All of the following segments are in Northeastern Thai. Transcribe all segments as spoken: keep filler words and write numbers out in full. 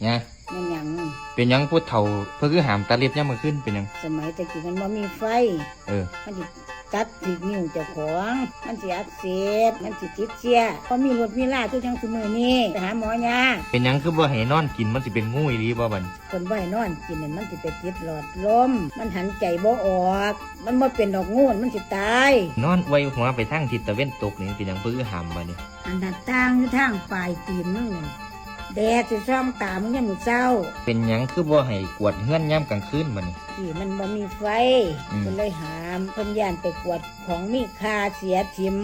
นะ แม่นหยัง เป็นหยังผู้เฒ่าเพิ่นคือหามตัดเล็บยามมื้อคืน เป็นหยัง สมัยแต่กี้มันบ่มีไฟ เออ มันสิตัดถืกนิ้วเจ้าของ มันสิอักเสบ มันสิติดเชื้อ บ่มีรถมีลาคือจั่งซุมื้อนี้ ไปหาหมอยาก เป็นหยังคือบ่ให้นอนกิน มันสิเป็นงูอีหลีบ่บัดนี้ เพิ่นบ่ให้นอนกินนั่น มันสิไปติดหลอดลม มันหันใจบ่ออก มันบ่เป็นดอกงู มันสิตาย นอนอวยหัวไปทางทิศตะเวนตกนี่ เป็นหยังเพิ่นคือหามบัดนี้ อันนั้นต่างอยู่ทางปลายตีนมึงนั่น แดดสิส่องตามึงยามมื้อเช้า เป็นหยังคือบ่ให้กวาดเฮือนยามกลางคืนบัดนี้ ที่มันบ่มีไฟ อืม เพิ่นเลยหาม เพิ่นย้านไปกวาดของมีค่าเสียถิ่ม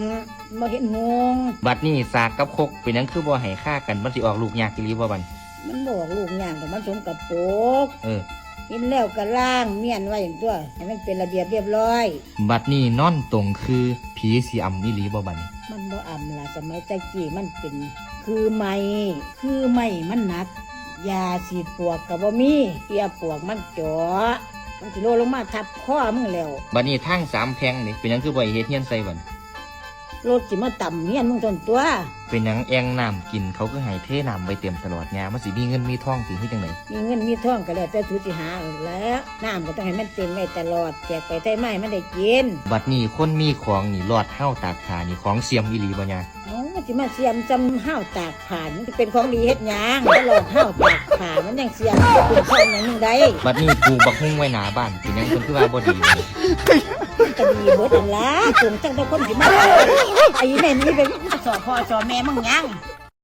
บ่เห็นหุง บัดนี้สากกับครกเป็นหยังคือบ่ให้คากัน มันสิออกลูกยากอีหลีบ่บัดนี้ มันบ่ออกลูกยากดอก มันสกปรก เออ กินแล้วก็ล้างเมี้ยนไว้ตั๊ว ให้มันเป็นระเบียบเรียบร้อย บัดนี้นอนตรงคือ ผีสิอำอีหลีบ่บัดนี้ มันบ่อำล่ะ สมัยแต่กี้มันเป็นคือไม้ คือไม้มันหนัก ยาสีดปวกก็บ่มี เสียปวกมันเจาะ มันสิโลลงมาทับคอมึงแล้ว บัดนี้ทางสามแพร่งนี่ เป็นหยังคือบ่ให้เฮ็ดเฮือนใส่บัดนี้ รถสิมาตำเฮือนมึงตั๊ว เป็นหยังแอ่งน้ำกินเขาคือให้เทน้ำไว้เต็มตลอด ยามันสิมีเงินมีทองติ คือจั่งใด มีเงินมีทองก็แล้วแต่สูสิหาเอาแหล้ว น้ำก็ต้องให้มันเต็มไว้ตลอด แจกไปไทมาให้มันได้กิน บัดนี้คนมีของนี่ หลอดเฮาตากผ้านี่ ของเสี่ยมอีหลีบ่ยา เอ้า มันสิมาเสี่ยมส่ำเฮาตากผ้า มันสิเป็นของดีเฮ็ดหยัง มาหลอดเฮาตากผ้า มันยังเสี่ยม มันสิเป็นของหยังมึงได้ บัดนี้ปลูกบักฮุ่งไว้หน้าบ้าน เป็นหยังเพิ่นคือว่าบ่ดี มันก็ดีเบิดนั่นล่ะ ปลูกตั้งแต่คนสิมา ไอ้แม่นี่เป็นสอพ่อสอแม่มึงหยัง